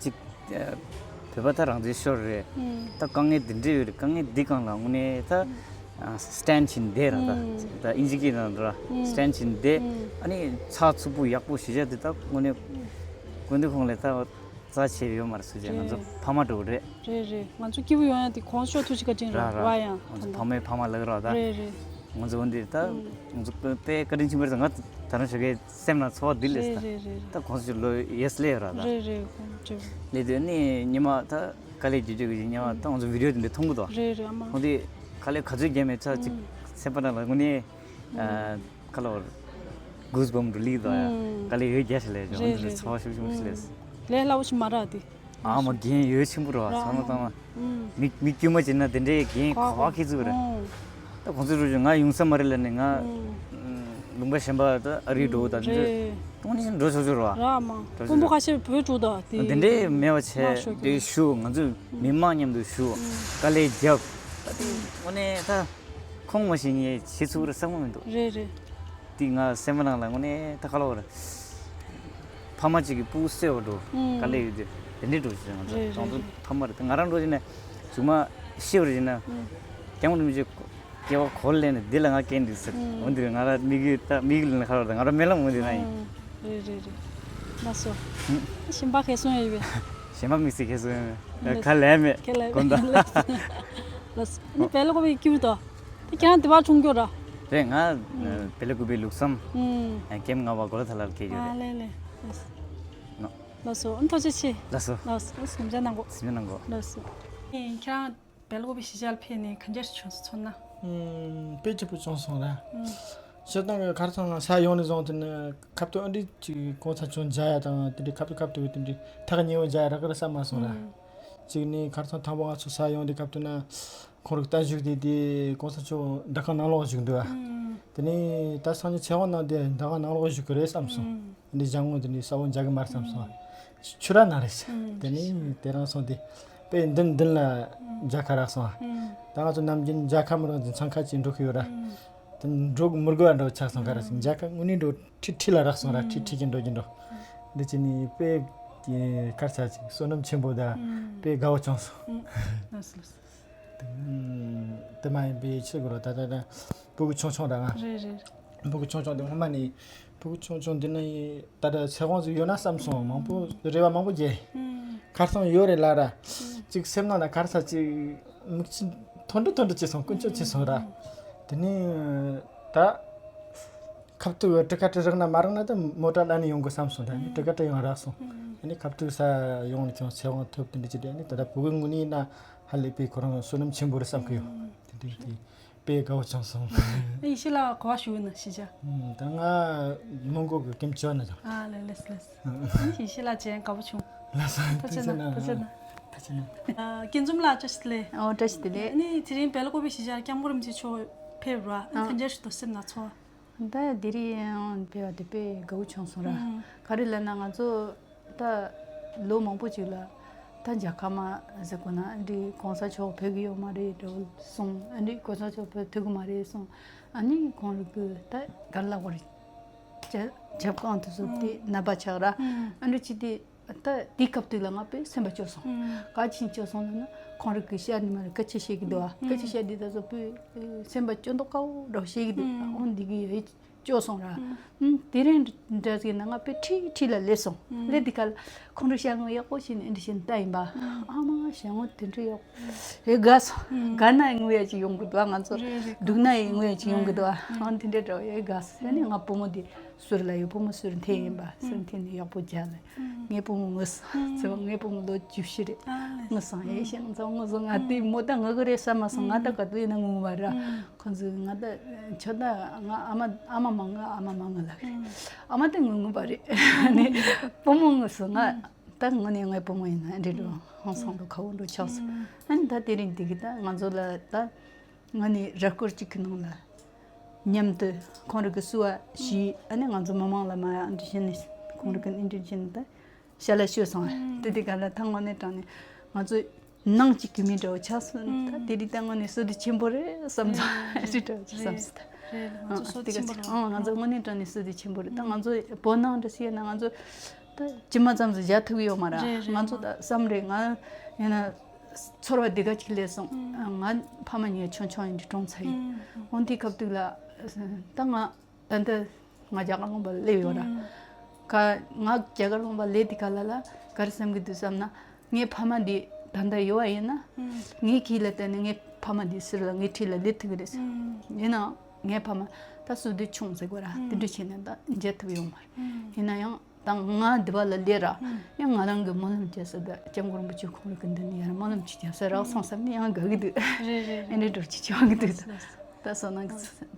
ཅིག་བོད་པ་ད་རང་བཙན་ཤོར་རེད། ད་དཀའ་ངལ་འདི་འདྲ་ཡོད་རེད། དཀའ་ངལ་འདི་སྒང་ལ་དངོས་གནས་ད་སི་ཊེན་ཌི་བྱས་བསྡད་ར། ད་ད་ཨིན་ཇི་སྐད་ནང་འདྲ་སི་ཊེན་ཌི་བྱས་བསྡད། ཨ་ནི་ཚགས་ཚུད་པོ་ཡག་པོ་ཞེ་དྲག་འདི་ད་དངོས་གནས་དགོན་སྡེ་ཁོངས་ལ་ད། རྩ་ཆེ་ཡོད་མ་རེད་ཟེར་བྱས་ང་ཚོ་རེད། ཕ་མ་འདྲ་བོ་རེད། རེད་རེད། ང་ཚོ་སྐྱིད་པོ་ཡོང་ཡ་དེ་ཁོང་ཚོ་ཐུགས་རྗེ་བཀའ་དྲིན་རེད། ར་ར། ར་ཡང་ང་ཚོ་ཕ་མའི་ཕ་མ་ལབ་ར་ད། རེད་རེད། ང་ཚོ་འོན་ཏེ་ད་ང་ཚོ་དཔེ་བཀའ་དྲིན་ཆེན་པོ་རེད་ཟེར། ང་ད་རང་ཞོགས་ཀས་སེམས་ནང་ཚོར་བ་འདི་ལས་རེད་ད། རེད་རེད། ད་ཁོང་ཚོ་ལོ་ཡས་སླེབས་ར་ད། རེད་རེད། ཁོང་ཚོ་སླེབས་དུས་ནི་ཉི་མ་ད་དཀའ་ལས་རྒྱག་རྒྱུ་གི་ཉི་མ་ད་ང་ཚོ་བི་ཌི་ཡོ་དེ་འདྲ་མཐོང་གི་འདུག་རེད་རེད། ཨ་མ། ཁོང་དེ་དཀའ་ལས་ག་ཚོད་རྒྱག་མེད་ཚ་ཅིག་སེམས་པ་ནང་ལ་དངོས་གནས། ཁ་ལོ་གུས་བམ་རུ་ལིག་དང་ཡ་དཀའ་ལས་ཡོད་རྒྱ་ཞིག་ལས་བྱུང་། རེད་འདི་རེད། ཚོར་བ་ཤུགས་ཆེན་པོ་ཞིག་ལས། ལས་སླ་བོ་ཞིག་མ་རེད་དེ། ཨ་མ་འགན་ཡོད་ཆེན་པོ་རེད་བ། ཚང་མ་ཚང་མ་མི་མི་དཀྱུས་མ་བྱས་ན་དེ་འདྲའི་འགན་གོ་བ་ཁེ་ཚུགས་རེད། ད་ཁོང་ཚོ་རུ་ང་ཡོང་ས་མ་རེད་ལ་ནི་ང་ལུང་པ་གཞན་པ་ད་ཨ་རི་འགྲོ་ད་འདི་འདྲ་རེད། སྟོང་ཉིད་འགྲོ་ཆོག་ཆོག་རེད་བ། ར་མ་འགྲོ་ཆོག་ཀོང་པོ་ཆོག་ཁ་ཤས་བོད་འགྲོ་ད་དེ་འདི་འདྲའི་མེད་པ་བྱས་དེ་ཞུ། ང་ཚོ་མི་མང་མཉམ་དུ་ཞུ། དཀའ་ལས་རྒྱབ། ད་དེ་དངོས་གནས་ད། ཁོང་མ་ཤེས་ངས་བྱེད་ཚུགས་རེད་བསམ་གི་མི་འདུག་རེད་རེད། དེ་ང་སེམས་པ་ནང་ལ་དངོས་གནས་ད་ག་ལ་བ་རེད། ཕ་མ་གཅིག་གི་སྤུ་གུ་གསོས་པ་འགྲོ་དཀའ་ལས་ཡོད་དེ་དེ་འདྲས་འགྲོ་ཞིག་རེད། ང་ཚོ་རེད་རེད་གྲོང་ཚོ་རེད། ཕ་མ་རེད། ད་ང་རང་འགྲོ་ཞིག་ན་གཞུག་མ་ཤི་བ་རེད་ན་རྐྱང་རིན་པོ་ཆེ་སྐྱེ་བ་གོ་ལ་ལེན་ནས་འདི་ལ་ང་སྐྱེ་འདི་ཟེར། འོ་འདི་རེད། ང་ར་མིག་གི་ད་མིག་གི་ལ་ཁ་ར་ད་ང་ར་རྨི་ལམ་འོ་འདི་ན་ཡིན། རེད་རེད་རེད། ལགས་སོ། གཞན་པ་ག་སོང་ཡོད་པས། གཞན་པ་དམིགས་བསལ་ག་སོང་ཡོད་མེད། ལགས། ག་ལས་མེད། ག་ལས་དགོན་བདག་ལགས་སོ། ཨ་ནི་བལ་ཀོ་པའི་སྐྱིད་པོ་དོ། དེ་ཁྱེད་རང་དེ་བར་བྱུང་རྒྱུ་ར། རེད། ང་བལ་ཀོ་པའི་ལུགས་བསམ་ཀེམ་ལྔ་པ་གོ་ལ་ཐ་ལར་སྐྱེས་ཡོད་ཨ་རེད། ལས་ལས། ལགས་སོ། ལགས་སོ། ཨ་ནི་ཐུགས་རྗེ་ཆེ། ལགས་སོ། ལགས་སོ། ཨ་སེམས་ཅན་ནང་གོ། སེམས་ཅན་ནང་གོ། ལགས་སོ། ཁྱེད་རང་བལ་ཀོ་པའི་གཞིས་ཆགས་ལ་ཕེབས་ནས་ག་འདྲ་བྱུང་སོང་ཚོར་སྣང་། ཨུམ། དཔེ་སྐྱིད་པོ་བྱུང་སོང་ར། ཨུམ། སྤྱིར་བཏང་གི་ཁ་སང་ང་ས་ཡོང་ནས་བཟུང་དེ་ནི་ཁ་ཐུག་ཨ་འདྲས་ཅིག་གོང་ས་མཆོག་མཇལ་ཡ་དང་དེ་འདྲའི་ཁ་ཐུག་ཁ་ཐུག་དེ་འདྲའི་ཐག་ཉེ་བོ་མཇལ་ཡ་རག་གི་རེད་བསམ་མ་སོང་ར། ཨུམ། གཅིག་ནི་ཁ་སང་དང་པོ་ང་ཚོ་ས་ཡོང་དུས་སྐབས་དེ་ན་ཁོང་རང་རྟ་བཞུགས་དེ་དེ་གོང་ས་མཆོག་འདྲ་ཁང་ནང་ལོགས་བཞུགས་འདུག་ཨ། ཨུམ། དེ་ནས་ད་སང་ཉིན་ཚེ་དབང་གནང་དེ་འདྲ་ཁང་ནང་ལོགས་བཞུགས་གི་རེད་བསམ་སོང་། ཨུམ། འདི་སྦྱང་ངོ་འདི་ནི་ས་བོན་རྒྱག་གི་མ་རེད་བསམ་སོང་། ཆུ་ར་ན་རེད། དེ་ནི་དེ་རང་སོང་དེ་དཔེ་མདུན་མདུན་ལ་མཇལ་ཁ་རག་སོང་། ད་ང་ཚོ་ནམ་རྒྱུན་མཇལ་ཁ་མི་རག་ཅིང་འཚང་ཁ་ཅིག་འགྲོ་གི་ཡོད་ར། དེ་འགྲོ་གི་མི་དགོས་པ་འགྲོ་ཆགས་སོང་། ཁ་ར་ཞིག་མཇལ་ཁ་དངོས་གནས་འགྲོ་ཁྲི་ཁྲི་ལ་རག་སོང་ར། ཁྲི་ཁྲི་གི་འགྲོ་གི་འགྲོ། འདི་ཅི་ནི་དཔེ་གར་ཆ་ཅིག་བསོད་ནམས་ཆེན་པོ་དང་དཔེ་དགའ་བོ་བྱུང་སོང་། དེ་མ་ཡིན་པའི་ཕྱིར་གོ་ར་ད་ད་ད་སྤུ་གུ་ཆུང་ཆུང་ར་ང་། རེད་རེད། སྤུ་གུ་ཆུང་ཆུང་དེ་སྔོན་མ་ནས་སྤུ་གུ་ཆུང་ཆུང་འདི་ནི་ད་ལྟ་ཚེ་དབང་ཟིག་ཡོད་ན་བསམ་སོང་། མང་པོ་རེ་བ་མང་པོ་རྒྱས། ཁ་སང་ཡོད་རེད་ལ་ར། གཅིག་སེམས་ནང་ན་ག་རེ་ཟ་གཅིག་མིག་ཆུ་ཐོན་འགྲོ་ཐོན་འགྲོ་བྱས་སོང་། ཀུན་སྤྱོད་བྱས་སོང་ར། དེ་ནས་ད་ཁ་ཐུག་གི་ཊི་ཀ་ཊི་རག་ན་མ་རག་ན་ད་མོ་ཊ་ལ་ནས་ཡོང་དགོས་བསམ་སོང་། ད་ནི་ཊི་ཀ་ཊི་ཡང་རག་སོང་། དེ་ནས་ཁ་ཐུག་ས་ཡོང་ནས་ཀྱང་ཚེ་དབང་ཐོབ། དེ་འདྲ་བྱས་ཏེ་ནི་ད་ལྟ་བུ་གུ་ངུ་ནི་ན་ཧ་ལས་པའི་ཁོ་རང་བསོད་ནམས་ཆེན་པོ་རེད་བསམ་གི་ཡོད། དེ་འདྲ་དེ། དཔེ་དགའ་བོ་བྱུང་སོང་། ཨ་ཡེ་ཤེས་ལགས་ག་པར་བཞུགས་ཡོད་ན་གཞིས་ཆགས། ཨུམ། ད་ང་མོན་གྷོ་གི་ཀེམ་བཅུ་བ་ན་ཡོད། ཨ་ལེ་ལེས་ལེས། ཨ་ཡེ་ཤེས་ལགས་མཇལ་དགའ་བོ་བྱུང་། ལགས་སོ། ཐུགས་རྗེ་གནང་། ཐུགས་རྗེ་གནང་། ཐུགས་རྗེ་གནང་། ཨ་སྐྱིད་འཛོམས་ལགས་བཀྲ་ཤིས་བདེ་ལེགས། ཨོ་བཀྲ་ཤིས་བདེ་ལེགས། ཨ་ནི་དེ་རིང་བལ་ཀོ་པའི་གཞིས་ཆགས་སྐྱབས་མགོན་རིན་པོ་ཆེ་མཆོག་ཕེབས་ར། ཨ་ནི་ག་འདྲ་ཞིག་འདུག་སེམས་ནང་ཚོར་བ། ད་དེ་རིང་ཡང་ཕེབས་པ་དེ་དཔེ་དགའ་བོ་བྱུང་སོང་ར། ཨུམ། ག་རེ་ལབ་ན་ང་ཚོ་ད་ལོ་མང་པོ་ཅིག་ལ་ ད་རྒྱལ་ཁབ་མ་ཟེར་གོ་ན་ཨ་འདྲི་གོང་ས་མཆོག་ཕེབས་གི་ཡོད་མ་རེད་འགྲོ་སོང་། ཨ་འདྲི་གོང་ས་མཆོག་ཕེབས་ཐུབ་གི་མ་རེད་སོང་། ཨ་ནི་ཁོང་རང་གི་ད་ག་ལ་བར་ཇབ་ཇབ་ཁང་དུ་སོང་སྟེ་ནད་པ་ཆགས་ར། ཨ་འདྲི་བྱས་ཏེ་ད་དེའི་སྐབས་དུས་ལ་ང་དཔེ་སེམས་པ་སྐྱོ་སོང་། ག་ཅིན་སྐྱོ་སོང་ལབ་ན་ཁོང་རང་གི་ཤ་ནི་མ་རེད་སྐད་ཆ་བཤད་གི་འདུག་ཨ། སྐད་ཆ་བཤད་དེ་ད་སོ་དཔེ་སེམས་པ་སྐྱོ་མདོག་ཁ་པོ་འདྲ་བོ་བཤད་གི་འདུག་ཨ་འོ་འདི་གི་ཡ་སྐྱོ་སོང་ར། ཨུམ། དེ་རིང་འདྲ་ཟིག་ན་ང་དཔེ་ཁྲིད་ཁྲིད་ལ་སླེབས་སོང་། སླེབས་དེ་ཁ་ལ་ཁོང་རང་ཤ་ངོ་ཡག་པོ་བྱས་ནས་འདི་བྱས་ནས་ལྟ་ཡིན་པ། ཨ་མ་ཤ་ངོ་དེ་འདྲ་ཡག་པོ་ཧེ་དགའ་སོང་། དགའ་ན་ཡིན་ངོ་ཡ་ཅིག་ཡོང་གི་འདུག་ང་ཚོ་རེད་རེད། སྡུག་ན་ཡིན་ངོ་ཡ་ཅིག་ཡོང་གི་འདུག་ཨ་དེ་འདྲ་འདྲ་བོ་ཡ་དགའ་སོང་། ཨ་ནི་ང་བུ་མོ་དེ་ཟུར་ལ་ཡོད། བུ་མོ་ཟུར་འཐེན་ཡིན་པ། ཟུར་འཐེན་ནས་ཡག་པོ་རྒྱག་ལ། ངའི་བུ་མོ་ངུ་སོང་། ཚེ་བ་ངའི་བུ་མོ་ལོ་བཅུ་བཞི་རེད། ངུ་སོང་། ཨེ་ཤེས་ང་ཚོ་ངུ་སོང་། ང་དེ་མོ་ད་ངུ་གི་རེད་བསམ་མ་སོང་། ང་ད་ག་དུས་ཡིན་ན་ངུ་བ་ར། ཁོ་ཚོས་ང་ད་ཁྱོད་ད་ང་ཨ་མ་ཨ་མ་མ་ངུ། ཨ་མ་མ་ངུ་ལབ་གི་རེད། ཨ་མ་དེ་ངུ་ངུ་བ་རེད། ནི་བུ་མོ་ངུ་སོང་། ང་ད་ངུ་ནས་ངའི་བུ་མོ་ཡིན་ན་འདྲི་འགྲོ་ཧང་སང་འགྲོ་ཁ་བོ་འགྲོ་ཆགས་སོང་། ཨ་ནི་ད་དེ་རིང་འདི་གི་ད་ང་ཚོ་ལ་ད་ང་ནི་ར་སྐོར་གཅིག་གི་ནང་ལ་མཉམ་དུ་ཁོང་རང་གི་བསུ་བ་ཞུས། ཨ་ནི་ང་ཚོ་མི་མང་ལ་མ་འདྲི་བྱས་ནས་ཁོང་རང་གི་འདྲི་བྱས་ནས་ད་ཞལ་ལག་ཞུས་སོང་། དེ་དུས་ག་ལ་ད་དངོས་གནས་དྲང་ནས་ང་ཚོ་ནང་གཅིག་གི་མི་འདྲ་བོ་ཆགས་སོང་། ད་དེ་རིང་ད་དངོས་གནས་བསོད་བདེ་ཆེན་པོ་རེད་བསམ་སོང་། ཨ་ཅི་འདྲ་བོ་ཅིག་བསམ་སོང་། ད་རེད་རེད། ང་ཚོ་ཨ་བསོད་བདེ་ཆེན་པོ་རེད། ཨ་ང་ཚོ་དངོས་གནས་དྲང་ནས་བསོད་བདེ་ཆེན་པོ་རེད། ད་ང་ཚོ་བོད་ནང་འདྲ་ཟེར་ན་ང་ཚོ་ད་ཇི་མ་ཙམ་ཞིག་བཞག་ཐུབ་ཀྱི་ཡོད་མ་རེད། རེད་རེད། ང་ཚོ་ད་བསམ་རེད། ང་ཡིན་ན་ཚོར་བ་འདི་ག་ཅིག་སླེབས་སོང་། ང་ཕ་མ་གཉིས་ཆུང་ཆུང་ཡིན་དུས་གྲོངས་ཚར་ཡིན། འོན་ཏེ་སྐབས་དུས་ལ་ད་ང་ད་ལྟ་ང་རྒྱ་གར་ལུང་པ་སླེབས་ཡོད་ར། ཀ་ང་རྒྱ་གར་ལུང་པ་སླེབས་དེ་ག་ལ་ལ་ག་རེ་བསམ་གི་འདུག་བསམ་ན་ངའི་ཕ་མ་འདི་ད་ལྟ་ཡོད་པ་ཡིན་ན་ངའི་ཁྱི་ལ་བརྟེན་ནས་ངའི་ཕ་མ་འདི་ཟུར་ལ་ངའི་འཁྲིས་ལ་སླེབས་ཐུབ་ཀྱི་རེད། ཡིན་ནའང་ངའི་ཕ་མ་ད་བསོད་བདེ་ཆུང་ཟེར་དགོས་ར། དེ་འདྲ་བྱས་ནས་ད་མཇལ་ཐུབ་ཡོད་མ་རེད། ཡིན་ན་ཡང་། ད་ང་འདི་པ་ལ་སླེབས་ར། ཡང་ང་རང་གི་སྨོན་ལམ་བྱས་སོང་། ད་སྐྱབས་མགོན་རིན་པོ་ཆེ་ཁོང་རང་གི་མདུན་ནས་ཡར་སྨོན་ལམ་ཅིག་བརྒྱབ་ས་རག་སོང་བསམ་ནས་ཡང་དགའ་གི་འདུག་རེད་རེད་རེད། ཨེ་འདྲ་འགྲོ་ཅིག་བྱུང་གི་འདུག་ད་སོ་ནང་གི་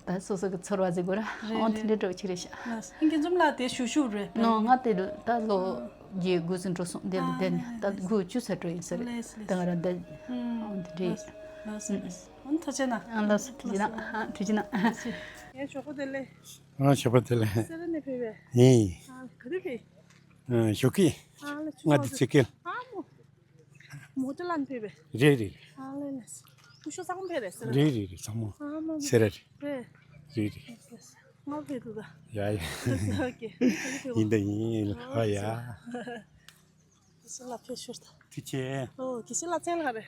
ད་སོ་སོ་གི་ཚོར་བ་ཟེར་དགོས་ར། རེད་ཨང་དེ་རེད། འདྲ་འགྲོ་ཅིག་རེད་ཤག་ལགས་སོ། ཨེ་དགེ་འཛོམས་ལགས་དེ་ཞུ་ཞུ་རེད། ནོ་ང་དེ་ད་ལོ་རྗེས་དགུ་ཙམ་འགྲོ་སོང་། དེ་ལ་ཨ་དེ་ནས་ལགས་ད་ལགས་དགུ་བཅུ་ཚར་འགྲོ་ཡིན་ས་རེད། ལགས་ལགས། ད་ང་རང་ད་ཨང་དེ་རེད། ལགས་སོ་ལགས་སོ། ཨང་ཐུགས་རྗེ་གནང་། ཨང་ལགས་སོ་ཐུགས་རྗེ་གནང་། ཨང་ཐུགས་རྗེ་གནང་། ངའི་ཞོགས་པ་བདེ་ལེགས། ཨ་ཞོགས་པ་བདེ་ལེགས། སེ་ར་ནས་ཕེབས་པས། ཡིན། ཨ་ག་དུས་ཕེབས། ཨ་ཞོགས་ཀས། ཨ་ལ་ང་འདི་ཚེ་སྐལ། ཨ་མོ། མོ་ཊ་ལ་ནས་ཕེབས་པས། རེད་རེད། ཨ་ལ་ལ། སྐུ་ཞབས་ཚང་མ་ཕེབས་རེད་སེ་ར། རེད་རེད་རེད། ཚང་མ་ཨ་མོ་སེ་ར་རེད། རེད། རེད་རེད། ང་ཕེབས་འདུག་ད། ཡ་ཡ། ཨོ་ཀེ། ཡིན་ད་ཡིན། ཨ་ཡ། དགེ་བཤེས་ལགས་ཕེབས་ཤོར་ད། ཐུགས་རྗེ་ཆེ། ཨོ་དགེ་བཤེས་ལགས་མཚན་ལ་ག་རེ།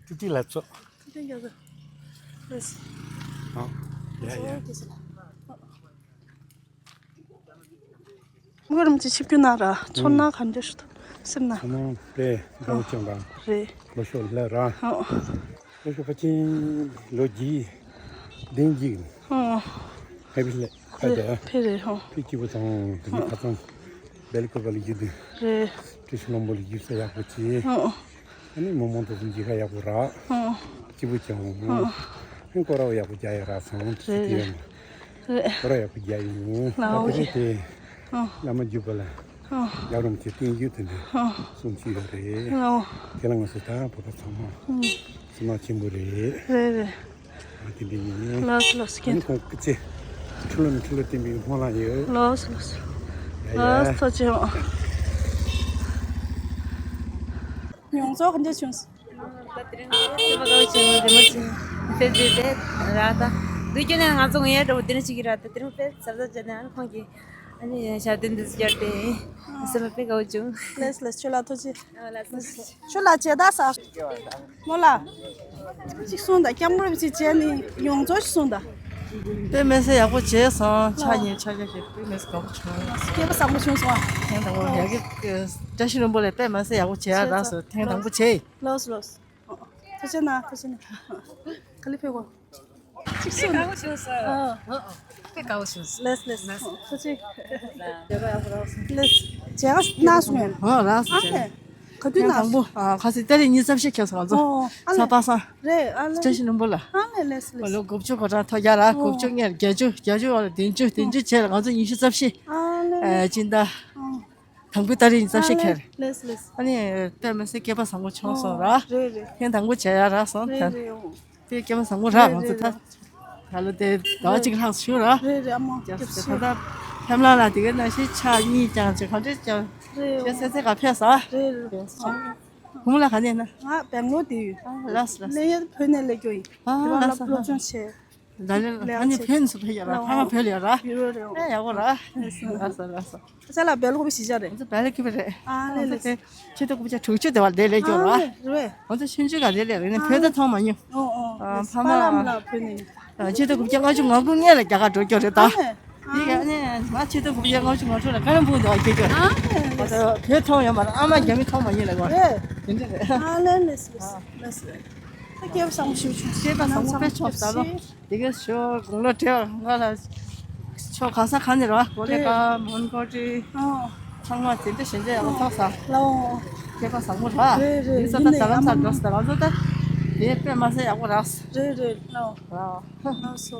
ཐུབ་བསྟན་ལགས་ཚོ། ཐུབ་བསྟན་རྒྱ་མཚོ། ཨ། ཡ་ཡ། ཨོ་དགེ་བཤེས་ལགས། མགོ་རམ་གྱི་ཆིབས་རྒྱུ་ན་ར་ཚོར་སྣང་ག་འདྲ་ཞིག་འདུག་སེམས་ན། ཚོར་སྣང་དཔེ་དགའ་པོ་བྱུང་ར། རེད། ལོ་ཤོག་ལ་ར། ཨོ། ལོ་ཤོག་ཕལ་ཆེར་ལོ་བརྒྱད་བདུན་གྱི་ཨོ། ཧེ་བི་ལེ། ཕ་རེད་དེ་ཕེ་རེད་ཧོ། ཕི་སྐྱིད་པོ་དང་དེ་ནས་ཁ་སང་བེལ་ཀོ་བལ་ཡུལ་དུ་རེད། ཀྲི་ཤི་ལོམ་པོ་ལ་ཡུལ་ས་ཡག་པོ་བྱས། ཨ་ནི་མི་མང་དུ་འཛིན་གྱི་ཁ་ཡག་པོ་རག་སྐྱིད་པོ་ཅང་ཨ་ནི་སྐོར་ར་ཡག་པོ་རྒྱག་ཡག་རག་སོང་། དེ་རེད་དེ་རེད། སྐོར་ར་ཡག་པོ་རྒྱག་ཡིན། ལའོ་དེ་རེད་དེ། ཨ། བླ་མ་བརྒྱུད་པ་ལ་ཨ། རྒྱལ་རོང་གི་བསྟན་བཅོས་དེ་འདྲ་ཨ། གསུང་གི་ཡོད་རེད། ལའོ། དེ་ལ་ང་ཚོ་ད་བོད་པ་ཚང་མ་ཨ། བསོད་ནམས་ཆེན་པོ་རེད། རེད་རེད། ཨ་དེ་འདྲ་ཡིན། ལགས་སོ་ལགས་སོ། ཨ་ནི་ཁོང་སྐུ་ཚེ་ཁྲི་ལོ་ནས་ཁྲི་ལོ་བརྟན་པའི་སྨོན་ལམ་ཡོད། ལགས་སོ་ལགས་སོ། ཡ་ཡ། ལགས་སོ་ཐུགས་རྗེ་ཆེ། ཡོངས་རྫོགས་ག་འདྲ་བྱུང་སོང་། ད་དེ་རིང་ཚོ་མ་དགའ་བོ་བྱུང་། རི་མོ་ཆེན་ཕེབས་དུས་དེ་ར་ད་དུས་རྒྱུན་ནས་ང་ཚོ་ངོ་ཡ་འདྲ་བོ་དེ་རིང་ཅིག་གི་ར་ད་དེ་རིང་དཔེ་གཟབ་གཟབ་བྱས་ནས་ཨ་ནི་ཁོང་གིས་ཨ་ནི་ཞབས་བརྟན་འདི་ཚོ་བསྐྱར་ཏེ་སེམས་པ་དཔེ་དགའ་བོ་བྱུང་། ལགས་ལགས་ཁྱོད་ལ་ཐུགས་རྗེ། ཨ་ལགས་སོ། ཁྱོད་ལ་བྱེད་ད་ས། མོ་ལ། གཅིག་གསུངས་དང་སྐྱབས་མགོན་རིན་པོ་ཆེ་བྱས་ནས་ཡོངས་རྫོགས་ཤིག་གསུངས་དང་། དཔེ་མི་སྲིད་ཡག་པོ་བྱས་སོང་། ཕྱག་གཉིས་ཕྱག་རྒྱ་བྱས་དཔེ་མི་སྲིད་དགའ་པོ་བྱུང་། སྐལ་པ་བཟང་པོ་བྱུང་སོང་ཨ། ཐེངས་དང་པོ་ཡ་གི་བཀྲ་ཤིས་ལྷུན་པོ་ལས་དཔེ་མི་སྲིད་ཡག་པོ་བྱས་ཨ། རག་སོང་། ཐེངས་དང་པོ་བྱས། ལགས་སོ་ལགས་སོ། ཐུགས་རྗེ་གནང་། ཐུགས་རྗེ་གནང་། ག་ལེ་ཕེབས་གོ། གཅིག་སུ་དགའ་པོ་བྱུང་སོང་། ཨ། དཔེ་དགའ་པོ་བྱུང་སོང་། ལགས་ལགས། ཐུགས་རྗེ་ཆེ། ལགས་མཇལ་ཁ་གནང་སོང་ངས། ཨ་ལགས་སོ། ཨ་ལས། ག་དུས་ཐེངས་དང་པོ་ཨ་ཁ་སང་ཏ་རིག་ཉི་ཤུ་རྩ་བཞི་ཁེལ་སོང་ང་ཚོ། ཨོ་ཨ་ལས། ཚ་པ་སང་། རེད་ཨ་ལས། བཀྲ་ཤིས་ལྷུན་པོ་ལ། ཨ་ལས་ལགས་ལགས། ལོ་དགུ་བཅུ་གོ་གྲངས་ཐོག་རྒྱ་ལ་དགུ་བཅུ་ཨོ་ལྔ་བརྒྱད་ཅུ་བརྒྱད་ཅུ་བར་ལ་བདུན་ཅུ་བདུན་ཅུ་བྱས་ལ་ང་ཚོ་ཉི་ཤུ་རྩ་བཞི། ཨ་ལས། ཨ་སྤྱི་ཟླ། ཨོ། དང་པོའི་ཏ་རིག་ཉི་ཤུ་རྩ་བཞི་ཁེལ། ལགས་ལགས། ཨ་ནི་དཔེ་མི་སྲིད་སྐལ་པ་བཟང་པོ་བྱུང་སོང་ར། རེད་རེད། ཐེངས་དང་པོ་བྱེད་ཡ་རག་སོང་། རེད་རེད། དཔེ་སྐལ་པ་བཟང་པོ་རག་ང་ཚོ་ད། ད་ལོ་དེ་ཟླ་བ་གཅིག་ལྷག་བྱུང་ར། རེད་རེད་ཨ་མ། རྒྱབ་ད་ད་ཕེབས་ལ་ལ་དེ་ག་ནང་བཞིན་ཕྱག་གཉིས་ཀྱང་ཅིག་ག་འདྲས་ཀྱང་རེད། ཤེས་ཚེ་ཚེ་ག་ཕེབས་ས། རེད་རེད། བུ་མོ་ལ་ག་ནས་ན། ང་སྦེང་ལོར་བསྡད་ཡོད། ཨ་ལགས་སོ་ལགས་སོ། ལས་ཡ་བོད་ནས་སླེབས་ཀྱི་ཡོད། ཨ་དེ་བ་ལགས་སློབ་སོ་སློབ་སྦྱོང་བྱས། ད་ནི་ལས་ཨ་ནི་བྱས། བོད་ནས་སུ་ཕེབས་ཡོད་ར། ལའོ། ཕ་མ་བོད་ལ་ཡོད་ར། ཡོད་རེད་རེད། ཨེ་ཡག་པོ་ར། ལགས་སོ་ལགས་སོ། ཁྱེད་ལ་སྦེལ་ཀོབ་གཞིས་ཆགས་རེད། ང་ཚོ་སྦེལ་ཀོབ་རེད། ཨ་ལེ་ལེ། ང་ཚོ་ཆིག་སྟོང་དགུ་བརྒྱ་དྲུག་ཅུ་དེ་བར་དེ་ལས་སྐྱོ་ར། ཨ་ལེ་རེད། ང་ཚོ་ཆུང་ཆུང་ག་དེ་ལས་རེད་ནི་ཨ་བོད་ད་ལེ། མཐོང་མ་མྱོང་། ཨོ་ཨོ། ཨ་ཕ་མ་ཕ་ལ་མ་ལ་བོད་ནས། ཨ་ཆིག་སྟོང་དགུ་བརྒྱ་ལྔ་བཅུ་ང་དགུ་སྔོན་ལ་རྒྱ་གར་འགྲོ་སྐྱོ་རེད་ད། ཨ་ལེ། དེ་ག་ནས་ང་ཆིག་སྟོང་དགུ་བརྒྱ་ལྔ་བཅུ་ང་དྲུག་ལ་ཀ་རམ་བུ་དེ་བར་སྐྱོ་སྐྱོ་རེད། ཨ་ལེ་ང་ལེ། ཚོ་བོད་མཐོང་ཡོད་མ་རེད། ཨ་མ་རྒྱ་མི་མཐོང་མ་མྱོང་ལ་གོ། རེད། དེ་འདྲ་རེད། ཨ་ལེ་ལེ་སི་ལེ་སི་ལེ་སི། ད་སྐལ་བ་བཟང་པོ་ཞིག་བྱུང་། སྐལ་བ་བཟང་པོ་དཔེ་བྱུང་ད་ལོ། དེ་གའི་ཞོ་དགུང་ལོ་བགྲེས་པ་ང་ལ་ཕྱོགས་གང་ས་གང་ནས་རོ་གོ་ལེ་ཀ་མོན་གྷོ་ཏི་ཨོ། ཚང་མ་དེ་འདྲ་ཞལ་མཇལ་ཡག་པོ་ཐོགས་ས། ལའོ། སྐལ་པ་བཟང་པོ་ར། རེད་རེད། ཡིན་ས་ད་ཡིན་ནའི་ད་ལམ་ཡག་སར་མོ་འགྲོ་ས་ད་ང་ཚོ་ད་དེ་དཔེ་མ་ཟད་ཡག་པོ་རག་ས། རེད་རེད་ལའོ། ལའོ། ལགས་སོ།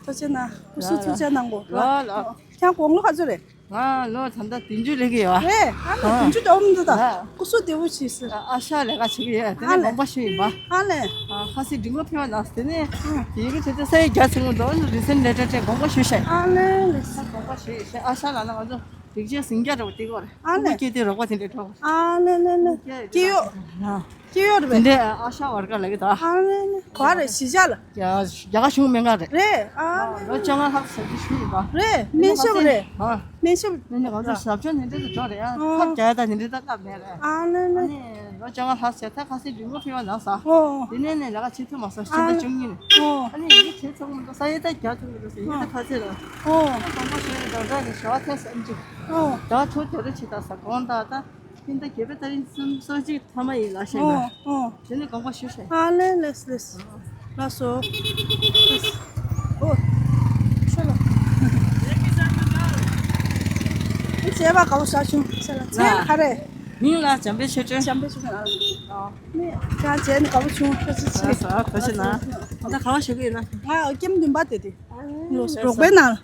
ཐུགས་རྗེ་གནང་། སྐུ་གཟུགས་ཐུགས་རྗེ་གནང་གོ་ལའོ་ལའོ། ལའོ། ཁྱེད་དགུང་ལོ་ག་ཚོད་རེད། ང་ལོ་ད་ལྟ་བདུན་ཅུ་སླེབས་ཀྱི་ཡོད། རེད། ཨ་ནི་ཨ། བདུན་ཅུ་འགྲོ་མི་འདུག་ད། ཨ། སྐུ་གཟུགས་བདེ་པོ་བྱོས་ཟེར། ཨ་ཨ་ཤ་ལས་ཀ་བྱེད་ཀྱི་ཡོད། དེ་ཨ་ནས་ལེ། དགོངས་པ་ཞུས་ཡིན་པ། ཨ་ལེ། ཨ་ཁ་སང་འདྲི་གུ་ཕུལ་བ་ན་དེ་ནས་ཨ། དེ་གི་དེ་ཚོ་ས་ཡི་རྒྱ་ཚིག་མོ་འདུག་རི་སེན་ལེ་ཏྲ་ཏྲེ་དགོངས་པ་ཞུས་ཤག་ཨ་ལེ་ལེ། ས་དགོངས་པ་ཞུས་ཤག་ཨ་ཤ་ལ་ན་ང་ཚོ་རིག་བྱེད་ཟིང་རྒྱ་འདྲ་བོ་དེ་གོ་རེད། ཨ་ལེ། ཁོ་སྐྱེས་དུས་རོགས་པ་དེ་འདྲ་འགྲོ། ཨ་ལེ་ལེ་ལེ། སྐྱེས་ཡོད། ཨ། སྐྱེས་ཡོད་རེད་པས། དེ་འདྲའི་ཨ་ཤ་བར་ཀ་ལ་གི་ད། ཨ་ལེ་ལེ། ག་རེ་གཞིས་ཆགས་ལ། རྒྱ་རྒྱ་གར་གཞུང་སྨན་ཁང་རེད། རེད། ཨ་ལོ་བཅོ་ལྔ་ལྷག་ཟབ་ཅིག་ཞུས་ཡིན་པ། རེད། སྨན་ཞབས་རེད། ཨ། སྨན་ཞབས། ནི་ནི་ང་ཚོ་ཟབ་སྦྱོང་ནི་འདྲ་དུ་འགྲོ་རེད་ཨ། ཨ། ཐབས་རྒྱག་ཡ་དང་ནི་འདྲ་ད་སྟབས་མེད་རེད། ཨ་ལེ་ལེ། ཨ་ནི་ལོ་བཅོ་ལྔ་ལྷག་ཟེར་ད་ཁ་སང་འདྲི་གུ་ཕུལ་བ་ན་ས། ཨོ། དེ་ནས་ནི་ལས་ཀ་བྱེད་ཐུབ་མ་སོང་ཕྱི་ཟླ་བཅུ་གཉིས་ནས། ཨོ། ཨ་ནི་ཡི་གེ་བྱེད་ཚོགས་མི་འདུག་ས་ཡི་ད་རྒྱག་ཐུབ་མི་འདུག་ས་ཡི་ད་ཁ་ཚེ་ལ། ཨོ། དགོངས་པ་ཞུས་ནས་དོན་དག་གི་ཞུ་བ་ཐེངས་སུམ་ཅུ། ཨོ། ད་ཐུགས་དེ་རུ་ཆེ་ད་ས་དགོངས་དག་ད། ཕྱི་ཟླ་བརྒྱད་པའི་ཏ་རིག་སུམ་སོ་གཅིག་ཐ་མ་ཡིན་ལ་ཤེས་ཨོ་ན། ཨོ། དེ་ནི་དགོངས་པ་ཞུ་ཤེས། ཨ་ལེ་ལེས་ལེས། ལགས་སོ། ཨོ། ཆོ་ལ། མི་བྱས་པ་དགའ་བོ་ཤ་ཆུང་ཆ་ལ་ཚེ་ལ་ག་རེ། མིང་ལ་འཇམ་དཔལ་ཆོས་སྒྲོན། འཇམ་དཔལ་ཆོས་སྒྲོན་ཨ། ཨོ། མི་ཁྱེད་བྱས་ནི་དགའ་བོ་བྱུང་ཁྱོད་ཚོ་ཆེ། ལགས་སོ་ཨ་ཐུགས་རྗེ་གནང་། ད་ག་བ་ཞུ་གི་ཡིན་ན། ང་ཨོ་ཀེམ་བདུན་པ་དེ་དེ། ལོ་རོགས་པའི་ནང་།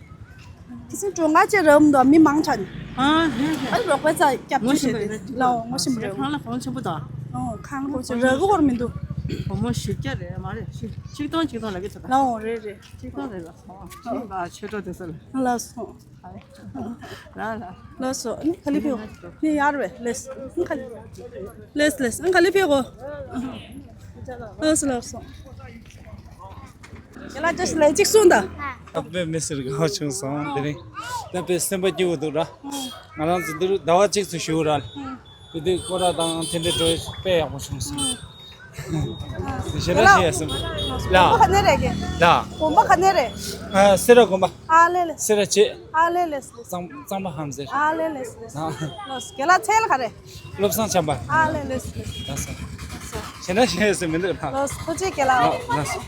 ཁྱི་སེང་གྲོང་ཁ་ཅེ་རབ་འདུག་མི་མང་ཆ་ནི། ཨ་ཧེ་ཧེ། ཨ་རོགས་པའི་ཚ་སྐྱབས་ངོ་བཅོལ་ཤེས་བྱས་པ་ཏེ་ཡིན་ན་ལའོ་ངོ་ཤེས་པ་རེད། ཁང་ལ་གོང་ཆེན་པོ་དང་། ཨོ་ཁང་ལ་གོང་ཆེན་ར་གི་བོར་མི་འདུག་སྒོར་མོ་བཞི་བརྒྱ་རེད་མ་རེད་ཤི་ཆིག་སྟོང་ཆིག་སྟོང་ལ་གི་ཚོད་དང་། ལའོ་རེད་རེད། ཆིག་སྟོང་རེད་ལ་སོང་ཆིག་ལ་ཆོས་གྲོགས་དེ་ཚོ་ལ། ལ་སོང་། ལ་ལ། ལགས་སོ། ནི་ག་ལེ་ཕེ་གོ། ནི་ཡར་བས་ལེས། ནི་ག་ལེ། ལེས་ལེས། ནི་ག་ལེ་ཕེ་གོ། ལགས་སོ་ལགས་སོ། ཁྱེད་ལ་ཅི་ཞིག་ལས་གཅིག་གསུངས་དང་། ཨ་ཕས་མི་ཟེར་གང་བྱུང་སོང་དེ་རིང་། ད་དཔེ་སེམས་པ་སྐྱིད་པོ་འདུག་ར། ང་རང་ཚོ་འདིར་ཟླ་བ་གཅིག་ཙམ་བཞུགས་ར། དེ་དུས་སྐོར་ར་དང་དེ་འདྲའི་འགྲོ་དཔེ་ཡག་པོ་བྱུང་སོང་། ཞེ་དྲག་ཞེ་ཡ་སེམས། ལ། དགོན་པ་ག་ནས་རེད་གི། ལ། དགོན་པ་ག་ནས་རེད། ཨ་སེ་ར་དགོན་པ། ཨ་ལེ་ལེ། སེ་ར་བྱེས། ཨ་ལེ་ལེ་སི་ལེ་སི། གཙང་གཙང་པ་ཧམ་ཟེར། ཨ་ལེ་ལེ་སི་ལེ་སི། ཨ། ལོ་སི་རྒན་ལགས་མཚན་ལ་ག་རེ། བློ་བཟང་བྱམས་པ། ཨ་ལེ་ལེ་སི་ལེ་སི། ལགས་སོ། ཞེ་ན་ཞེ་ཡ་སི་མི་འདུག་ལགས། ལོ་སི་ཐུགས་རྗེ་རྒན་ལགས། ལགས་ལགས་སོ།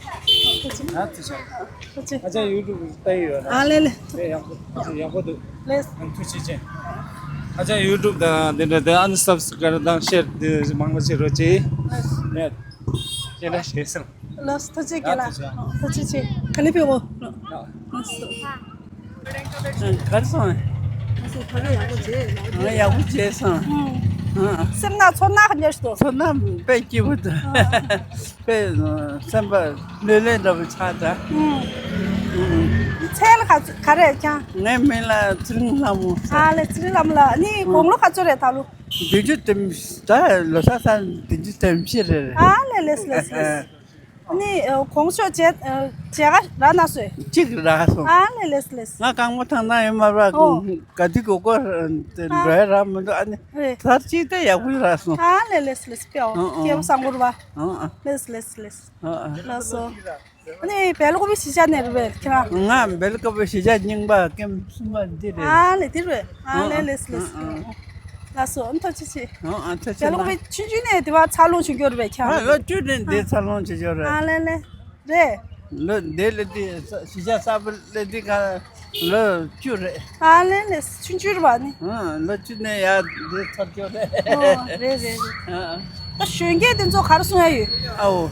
ཐུགས་རྗེ། ཨ་ཐུགས་རྗེ། ཐུགས་རྗེ། ཨ་ཅག་ཡུ་ཊུབ་ལྟ་ཡི་ཡོད་ན། ཨ་ལེ་ལེ། དཔེ་ཡག་པོ་ཨ་ཅག་ཡག་པོ་འདུག་ལེ་སི། ཨ་ཐུགས་རྗེ་ཆེ། ཨ་ཅག་ཡུ་ཊུབ་དང་དེ་འདྲ་དེ་ཨན་སབ་སི་ཀ་རབ་དང་ཤེར་དེ་མང་པོ་བྱེད་རོགས་གྱིས། ལེ་སི། ནས་ཞེ་ན་ཞེ་ཡ་སི། ལགས་སོ་ཐུགས་རྗེ་རྒན་ལགས། ཐུགས་རྗེ་ཆེ། ག་ལེ་ཕེ་གོ། ལགས་སོ། གར་སོང་། ལགས་སོ་ཕ་གི་ཡག་པོ་བྱས། ང་ཡག་པོ་བྱས་སོང་། ཨ། སེམས་ནང་ཚོར་སྣང་ག་འདྲ་ཞིག་འདུག་ཚོར་སྣང་དཔེ་སྐྱིད་པོ་འདུག་དཔེ་སེམས་པ་ལྷོད་ལྷོད་འདྲ་པོ་ཆགས་འདུག་མཚན་ལ་ག་ག་རེ་ཀྱང་། ངའི་མིང་ལ་ཚེ་རིང་ལྷ་མོ། ཨ་ལེ་ཚེ་རིང་ལྷ་མོ་ལགས་ནི་དགུང་ལོ་ག་ཚོད་རེད་ད་ལོ། བདུན་ཅུ་དོན་ད་ལོ་ས་ས་བདུན་ཅུ་དོན་བཞི་རེད། ཨ་ལེ་ལེས་ལེས་ལེས། ནི་གོང་ཤོག་བྱས་བྱས་ག་རག་ན་སོས། གཅིག་རག་སོང་། ཨ་ལེ་ལེས་ལེས། ང་རྐང་པ་ཐང་ཐང་ཡོད་མ་རེད། ཨོ། ག་དུས་གོ་གོ་འགྲོ་ཡ་རག་མི་འདུག་ཨ་ནི་རེད། ཚར་གཅིག་དེ་ཡག་པོ་རག་སོང་། ཨ་ལེ་ལེས་ལེས་ཕེའོ། ཨོ་ཨོ། སྐྱེས་པ་བཟང་པོ་རེད་པ། ཨོ་ཨོ། ལེས་ལེས་ལེས། ཨོ་ཨོ། ལགས་སོ། ཨ་ནི་སྦེལ་ཀོབ་གཞིས་ཆགས་ནས་རེད་པས་ཁྱེད་རང་། ང་སྦེལ་ཀོབ་གཞིས་ཆགས་རྙིང་པ་ཀེམ་གསུམ་པ་འདི་རེད། ཨ་ལེ་འདི་རེད། ཨ་ལེ་ལེས་ལེས། ཨ་ཨ། ལགས་སོ་ཨ་ཐུགས་རྗེ་ཆེ། ཨ་ཨ་ཐུགས་རྗེ་ཆེ། སྦེལ་ཀོབ་ཆུང་ཆུང་ནས་འདི་བ་འཚར་ལོངས་བྱུང་རྒྱུ་རེད་པས་ཁྱེད་རང་། ཨ་ལོ་བཅུ་ནས་འདི་འཚར་ལོངས་བྱུང་རྒྱུ་རེད། ཨ་ལེ་ལེ། རེད། ལོ་འདི་ལ་འདི་གཞིས་ཆགས་གསར་པ་ལ་འདི་ག་ལོ་བཅུ་རེད། ཨ་ལེ་ལེ་ཆུང་ཆུང་རེད་པ་ནི། ཨ་ལོ་བཅུ་ནས་ཡར་འདི་ཚར་རྒྱུ་རེད། ཨོ་རེད་རེད་རེད། ཨ་ཨ། ད་གཞོན་སྐྱེས་དེ་ཚོ་ག་རེ་གསུང་ཡ་ཡོད། ཨའོ།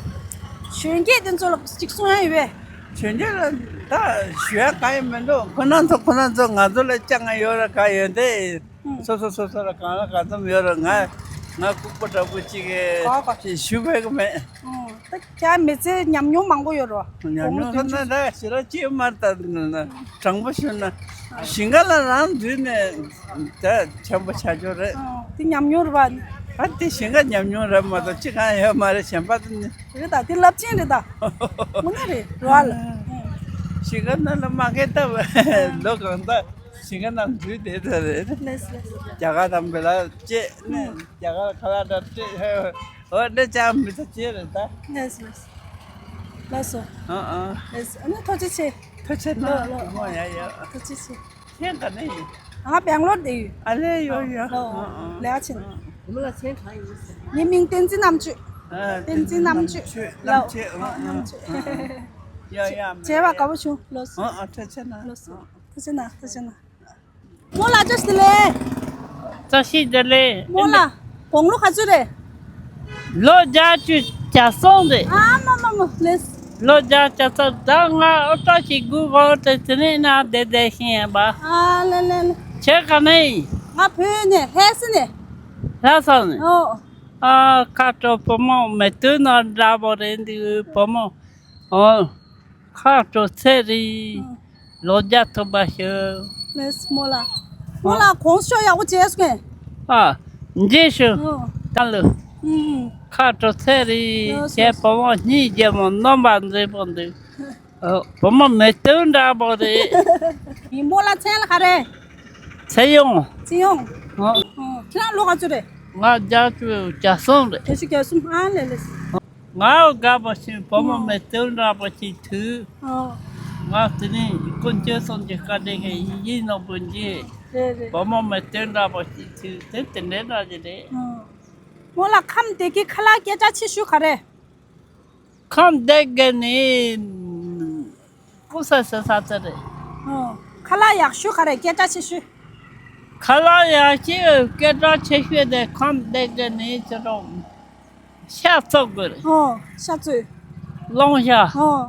གཞོན་སྐྱེས་དེ་ཚོ་ལ་གཅིག་གསུང་ཡ་ཡོད་པས། གཞོན་སྐྱེས་ལ་ད་ཞུ་ཡ་གང་ཡང་མི་འདུག་ཁོ་རང་ཚོ་ཁོ་རང་ཚོ་ང་ཚོ་ལ་སྤྱང་ང་ཡོད་ར་ག་ཡོད་དེ། ཨུ། སོ་སོ་སོ་སོ་ལ་གང་ལ་གང་འཚམ་ཡོད་ར་ང་ང་ལྐུགས་པ་འདྲ་པོ་གཅིག་ག་ག་ཞུ་བས་གི་མེད། ཨུ། ད་ཁྱེད་མི་ཚེ་ཉམས་མྱོང་མང་པོ་ཡོད་ར། ཉམས་མྱོང་ཁོ་ན་ད་ཞེ་དྲག་ཅི་མར་ད་དྲང་པོ་ཞུ་ན་ཞིང་ཁ་ལ་རང་འཛུལ་ནས་ད་ཆེན་པོ་ཆགས་ཆོག་རེད། ཨུ། དེ་ཉམས་མྱོང་རེད་པ། ཨ་དེ་ཞིང་ཁ་ཉམས་མྱོང་རབ་མ་གཏོགས་ཅི་གང་ཡོད་མ་རེད། གཞན་པ་དེ་ནི། རེད་ད། དེ་རླབས་ཆེན་རེད་ད། དངོས་གནས་རེད་ར་ལ། ཞིང་ཁ་ནང་ལ་མ་གས་ལྟ་བ་ལོ་གང་ལྟར་ཞིང་ཁ་ནང་འཛུལ་བསྡད་ད་རེད། ལེས་ལེས། རྒྱ་གར་དང་བེ་ལ་ཅེ་ནས་རྒྱ་གར་ཁ་ལག་འདྲ་སྤྲད་ཧེ། འོ་འདྲ་ཅང་མི་ཚ་ཅེ་རེད་ད། ལེས་ལེས། ལགས་སོ། ཨ་ཨ། ལེས། ཨ་ནི་ཐུགས་རྗེ་ཆེ། ཐུགས་རྗེ་གནང་། ལོ་ལོ། ཨོ་ཡ་ཡ། ཐུགས་རྗེ་ཆེ། ཁྱེད་ག་ནས་ཡིན། ང་སྦེང་ལོར་དེ་ཡོད། ཨ་ལེ་ཡོ་ཡོ། ལོ། ཨ་ཨ། ལེ་ཨ་ཆེན། ངའི་མིང་བསྟན་འཛིན་རྣམ་དཔྱོད། ཨ་བསྟན་འཛིན་རྣམ་དཔྱོད། རྣམ་དཔྱོད། ལོ། ཨ་རྣམ་དཔྱོད། ཡ་ཡ། མཇལ་བ་དགའ་པོ་བྱུང་། ལོ་སོ། ཨ་ཨ། ཐུགས་རྗེ་གནང་། ལོ་སོ། ཐུགས་རྗེ་གནང་། ཐུགས་རྗེ་གནང་། རྨོ་ལགས་བཀྲ་ཤིས་བདེ་ལེགས། བཀྲ་ཤིས་བདེ་ལེགས། རྨོ་ལགས་དགུང་ལོ་ག་ཚོད་རེད། ལོ་བརྒྱད་ཅུ་གྱ་གསུམ་རེད། ཨ་མ་མ་མ་ལེས། ལོ་བརྒྱད་ཅུ་གྱ་གསུམ། ད་ང་ཨོ་ཏོ་ཞིག་སྒུག་གོ་དེ་དེ་ནས་ན་བསྡད་བསྡད་ཤིང་ཡིན་པ། ཨ་ལེ་ལེ་ལེ། ཁྱེད་ག་ནས་ཡིན། ང་བོད་ནས་ལྷ་ས་ནས། ལྷ་ས་ནས། ཨོ། ཨ་ཁ་དྲོ། བུ་མོ་མེ་ཏོག་ནང་འདྲ་པོ་རེད་འདུག་བུ་མོ། ཨོ། ཁ་དྲོ་ཚེ་རིང་། ལོ་བརྒྱ་ཐུབ་པ་ཞུ། ལེས་རྨོ་ལགས། རྨོ་ལགས་གོང་ཤོ་ཡག་པོ་བྱས་སོང་ངས། ཨ། མཇལ་ཞུ། ཨོ། ད་ལོ། ཨུམ། ཁ་དྲོ་ཚེ་རིང་། ལགས་སོ། ཁྱེད་བུ་མོ་གཉིས་རྒྱལ་མོ་རྣམ་པ་མཛེས་པོ་འདུག་ཨོ། བུ་མོ་མེ་ཏོག་འདྲ་པོ་རེད། ཡིན། རྨོ་ལགས་མཚན་ལ་ག་རེ། ཚེ་ཡོང་། ཚེ་ཡོང་། ཨོ། ཨོ། ཁྱེད་རང་ལོ་ག་ཚོད་རེད། ང་བརྒྱད་ཅུ་གྱ་གསུམ་རེད། བརྒྱད་ཅུ་གྱ་གསུམ། ཨ་ལེ་ལེ། ང་དགའ་པོ་ཞིག་བུ་མོ་མེ་ཏོག་འདྲ་པོ་ཞིག་ཐུག་ཨོ། ང་དེ་ནས་དཀོན་མཆོག་གསུམ་གྱི་བཀའ་དྲིན་གྱིས་ཡིད་ནོར་བུ་འཇིག་རེད་རེད། བུ་མོ་མེ་ཏོག་འདྲ་པོ་ཞིག་ཐུག་དེ་དེ་འདྲའི་འདྲ་ཞིག་རེད། ཨོ། རྨོ་ལགས་ཁམས་སྡེ་དགེ་ཁ་ལག་སྐད་གྲགས་ཆེ་ཤོས་ག་རེ། ཁམས་སྡེ་དགེ་ནི་ཀུ་ས་ཟེར་ས་དེ་རེད། ཨོ། ཁ་ལག་ཡག་ཤོས་ག་རེ། སྐད་གྲགས་ཆེ་ཤོས། ཁ་ལག་ཡག་ཤོས་སྐད་གྲགས་ཆེ་ཤོས་དེ་ཁམས་སྡེ་དགེ་ནི་ཁྱེད་རང་ཤ་བཙོ་དགོས་རེད། ཨོ། ཤ་བཙོས། ལོང་ཤ། ཨོ།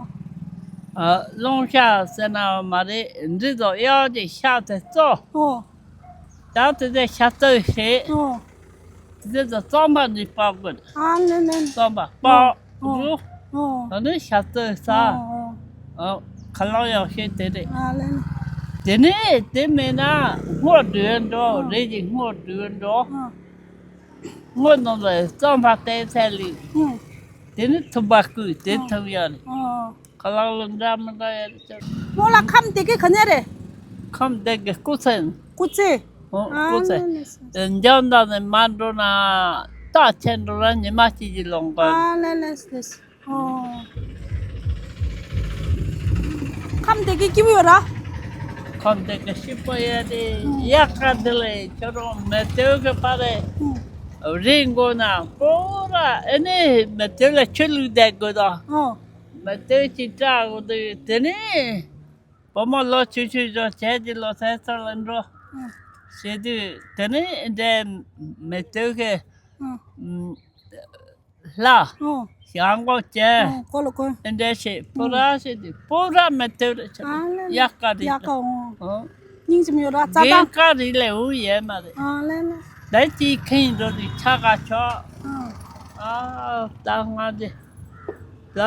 ཨ། ལོང་ཤ་ཟེར་ན་མ་རེད། འདི་ཚོ་གཡག་གི་ཤ་དེ་བཙོ། ཨོ། ད་དེ་ཚོ་ཤ་བཙོས་ཤེས། ཨོ། དེ་ཚོ་རྩམ་པ་ནི་སྤག་དགོས། ཨ་ལེ་ལེ། རྩམ་པ་སྤག་ཨོ། རུ། ཨོ། ད་ནི་ཤ་བཙོས་ས། ཨོ། ཨོ། ཨ། ཁ་ལག་ཡག་ཤོས་དེ་རེད། ཨ་ལེ་ལེ། དེ་ནས་དེ་མེད་ན་སྔོ་འགྲོས་འགྲོ། ཨོ། རེད་ཀྱི་སྔོ་འགྲོས་འགྲོ། ཨོ། སྔོ་ནང་ལ་རྩམ་པ་བལྟས་ཚད་ལས། ཨོ། དེ་ནི་ཐུབ་པ་བསྐུས་དེ་ཨོ། ཐུབ་ཡག་རེད། ཨོ། ཁ་ལག་ལ་འདྲ་མི་འདྲ་ཡ་རེ་ཅོ། རྨོ་ལགས་ཁམས་སྡེ་དགེ་ག་ནས་རེད། ཁམས་སྡེ་དགེ་སྐུ་ཚེ། སྐུ་ཚེ། ཨོ། ཨ་སྐུ་ཚེ། ལེ་ལེ། འཇམ་མདའ་ནས་མར་འགྲོ་ན་རྟ་ཆེན་འགྲོ་ན་ཉི་མ་གཅིག་གི་ལོང་ག་ཨ་ལེ་ལེ་ལེ། ཨོ། ཁམས་སྡེ་དགེ་སྐྱིད་པོ་ཡོད་ར། ཁམས་སྡེ་དགེ་སྐྱིད་པོ་ཡོད་རེད། ཨོ། ཡག་ག་འདི་ལས་ཁྱོད་རང་མེ་ཏོག་གི་པ་རེད། ཨོ། རི་མགོ་ན་པོ་ར་ཨེ་ནས་མེ་ཏོག་ལ་ཆུ་བླུགས་བསྡད་དགོས་དོ། ཨོ། མེ་ཏོག་ཅིག་བཀྲ་དགོས་འདུག་དེ་ནས་བུ་མོ་ལོ་ཆུང་ཆུང་ཅོག་བྱས་ཀྱི་ལོ་ཚད་ཚོ་ལ་འགྲོ། ཨང་། བྱེད་དུས་དེ་ནས་འདྲའི་མེ་ཏོག་གི་ཨང་། ཨུམ། ལྷ། ཨང་། ཞང་གོ་ཅན། ཨང་། གོ་ལ་གོ། འདྲ་བྱེད་པོ་ར་བྱེད་དུས་པོ་ར་མེ་ཏོག་རེ་ཆགས། ཨང་། ལེ་ལེ། ཡག་ག་རེད། ཡག་ག་ཨང་། ཨང་། སྙིང་རྗེ་མོ་ཡོད་ར། རྩ་དང་། རྒན་ག་རེ་ལས་འུ་ཡས་མ་རེད། ཨང་། ལེ་ལེ། ད་ཅི་ཁེངས་འགྲོ་དུས་ཆ་ག་ཆོག་ཨང་། ཨ་ད་ང་དེ། ད་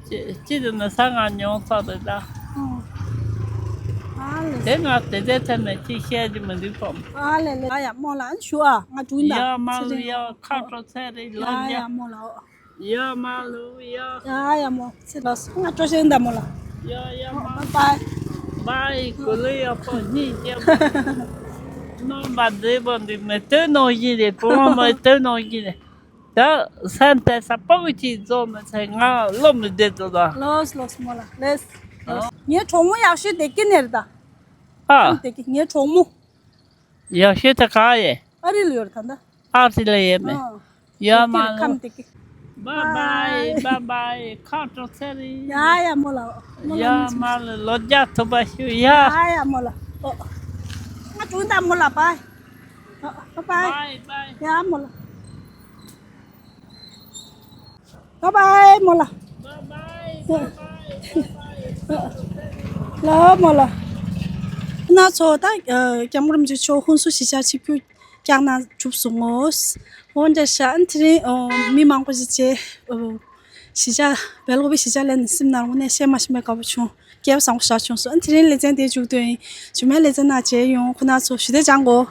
ཅི་ཅི་དེ་ནི་ས་ང་མྱོང་ཚོད་རེད་ད། ཨང་། ཨ་ལེ། དེ་ང་དེ་དེ་ཐད་ནས་ཅི་བཤད་རྒྱུ་མི་འདུག་ཕམ། ཨ་ལེ་ལེ། ཡ་ཡ་རྨོ་ལགས་ཨ་ནི་ཞུ་ཨ། ང་འགྲོ་ཡིན་ད། ཡ་མ་ལུ་ཡ། ཁ་དྲོ་ཚེ་རིང་། ལོ་ཡ་ཡ་བརྒྱ། རྨོ་ལགས་ཨོ། ཡ་མ་ལུ་ཡ། ཡ་ཡ་རྨོ་ཚེ་ལགས་ང་སྤྲོ་ཤེས་ད་རྨོ་ལགས། ཡ་ཡ་མ། བའི་བའི། གོ་ལེ་ཡ་ཕོ་གཉིས་ཀྱི་རྣམ་པ་མཛེས་པོ་འདི་མེ་ཏོག་ནང་བཞིན་རེད། བུ་མོ་མེ་ཏོག་ནང་བཞིན་རེད། ད་སེམས་པའི་ས་པགས་ཅིག་རྫོགས་མི་ཚེ་ང་བློ་མི་བདེ་དོ་ད། ལོས་ལོས་རྨོ་ལགས་ལེས། ཨ། ངའི་གྲོགས་མོ་ཡག་ཤོས་སྡེ་དགེ་ནས་རེད་ད། ཨ། སྡེ་དགེ་ངའི་གྲོགས་མོ། ཡག་ཤོས་ད་ག་ཡེ། ཨ་རི་ལ་ཡོད་རེད་ད། ཨ་རི་ལ་ཡོད་མེད། ཨ། ཡ་མ་ལོ། ཁམས་སྡེ་དགེ། བའི་བའི་བའི་བའི། ཁ་དྲོ་ཚེ་རིང་། ཡ་ཡ་རྨོ་ལགས། རྨོ་ལགས་ཡ་མ་ལོ། ལོ་བརྒྱ་ཐུབ་པ་ཞུ་ཡ། ཡ་ཡ་རྨོ་ལགས། ཨོ། ང་འགྲོ་ད་རྨོ་ལགས། བའི། བའི་བའི། ཡ་རྨོ་ལགས། བའི་བའི་རྨོ་ལགས། བའི་བའི། ལགས་རྨོ་ལགས། ཁོ་ན་ཚོ་ད་སྐྱབས་མགོན་རིན་པོ་ཆེ་མཆོག་ཧུན་སུར་གཞིས་ཆགས་ཆིབས་བསྒྱུར་བསྐྱངས་ན་གྲུབ་སོང་ངོ་། འོ་འདྲ་ཤག་ཨ་ནི་དེ་རིང་ཨོ་མི་མང་པོ་ཞིག་བྱས་ཨོ་གཞིས་ཆགས་སྦེལ་ཀོབ་གཞིས་ཆགས་སླེབས་ནས་སེམས་ནང་དངོས་གནས་བཤད་མ་ཤེས་པའི་དགའ་པོ་བྱུང་། སྐལ་བ་བཟང་པོ་ཞིག་བྱུང་སོང་། ཨ་ནི་དེ་རིང་ལེ་ཚན་དེ་མཇུག་བསྡུས་ཡིན། རྗེས་མའི་ལེ་ཚན་ནང་མཇལ་ཡོང་། ཁོ་ན་ཚོ་ཞུ་བདེ་སྦྱང་དགོས།